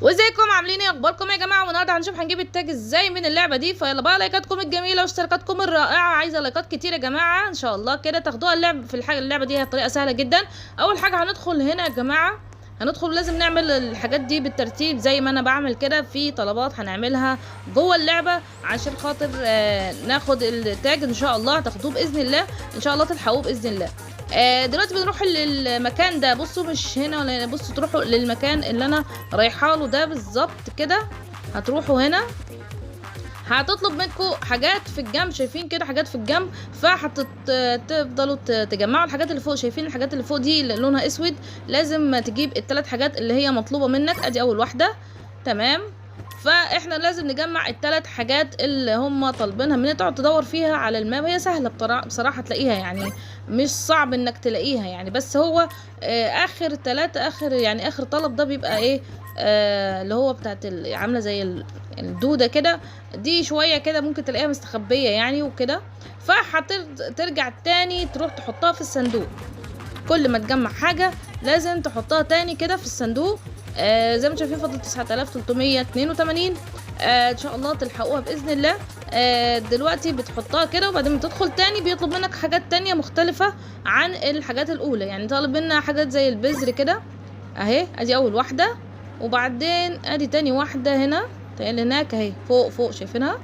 وازيكم عاملين ايه؟ اخباركم يا جماعة؟ والنهارده هنشوف هنجيب التاج ازاي من اللعبة دي. فيلا بقى لايكاتكم الجميلة واشتراكاتكم الرائعة، عايزه لايكات كتير يا جماعة ان شاء الله كده تاخدوها. اللعب في الحاجة اللعبة دي هي طريقه سهلة جدا. اول حاجة هندخل هنا يا جماعة، هندخل لازم نعمل الحاجات دي بالترتيب زي ما انا بعمل كده. في طلبات هنعملها جوه اللعبة عشان خاطر ناخد التاج ان شاء الله. هتاخدوه باذن الله، ان شاء الله تلحقوه باذن الله. دلوقتي بنروح للمكان ده، بصوا مش هنا ولا هنا، بصوا تروحوا للمكان اللي انا رايحة له ده بالظبط كده. هتروحوا هنا هتطلب منكم حاجات في الجنب، شايفين كده حاجات في الجنب، فهتفضلوا تجمعوا الحاجات اللي فوق. شايفين الحاجات اللي فوق دي اللي لونها اسود، لازم تجيب الثلاث حاجات اللي هي مطلوبه منك. ادي اول واحدة، تمام. فاحنا لازم نجمع الثلاث حاجات اللي هم طالبينها مننا. تقعد تدور فيها على ال map، هي سهلة بصراحة تلاقيها، يعني مش صعب انك تلاقيها يعني. بس هو اخر ثلاثة، اخر يعني اخر طلب ده بيبقى ايه، اللي هو بتاعت عامله زي الدودة كده، دي شوية كده ممكن تلاقيها مستخبيه يعني وكده. فهترجع تاني تروح تحطها في الصندوق. كل ما تجمع حاجة لازم تحطها تاني كده في الصندوق. زي ما انتم شايفين فاضل 9382. ان شاء الله تلحقوها باذن الله. دلوقتي بتحطها كده وبعدين بتدخل تاني، بيطلب منك حاجات تانية مختلفة عن الحاجات الاولى. يعني طالب منا حاجات زي البذر كده اهي، ادي اول واحدة، وبعدين ادي تاني واحدة هنا، تاني هناك اهي فوق فوق شايفينها،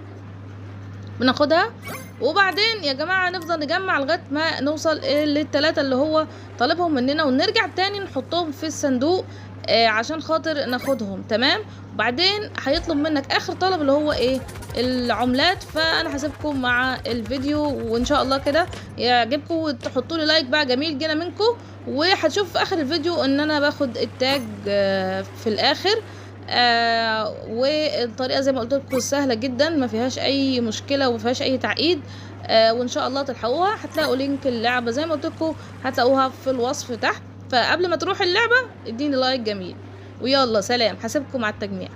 بناخدها. وبعدين يا جماعة نفضل نجمع لغاية ما نوصل للتلاتة اللي هو طالبهم مننا، ونرجع تاني نحطهم في الصندوق عشان خاطر ناخدهم، تمام. وبعدين هيطلب منك اخر طلب اللي هو ايه، العملات. فانا هسيبكم مع الفيديو وان شاء الله كده يعجبكم وتحطوا لي like بقى جميل جدا منكم. وهتشوف في اخر الفيديو ان انا باخد التاج في الاخر. والطريقة زي ما قلت لكم سهلة جدا، ما فيهاش اي مشكلة وما فيهاش اي تعقيد. وان شاء الله تلحقوها. هتلاقوا link اللعبة زي ما قلت لكم هتلاقوها في الوصف تحت. فقبل ما تروح اللعبة اديني like جميل، ويلا سلام، هسيبكم مع التجميع.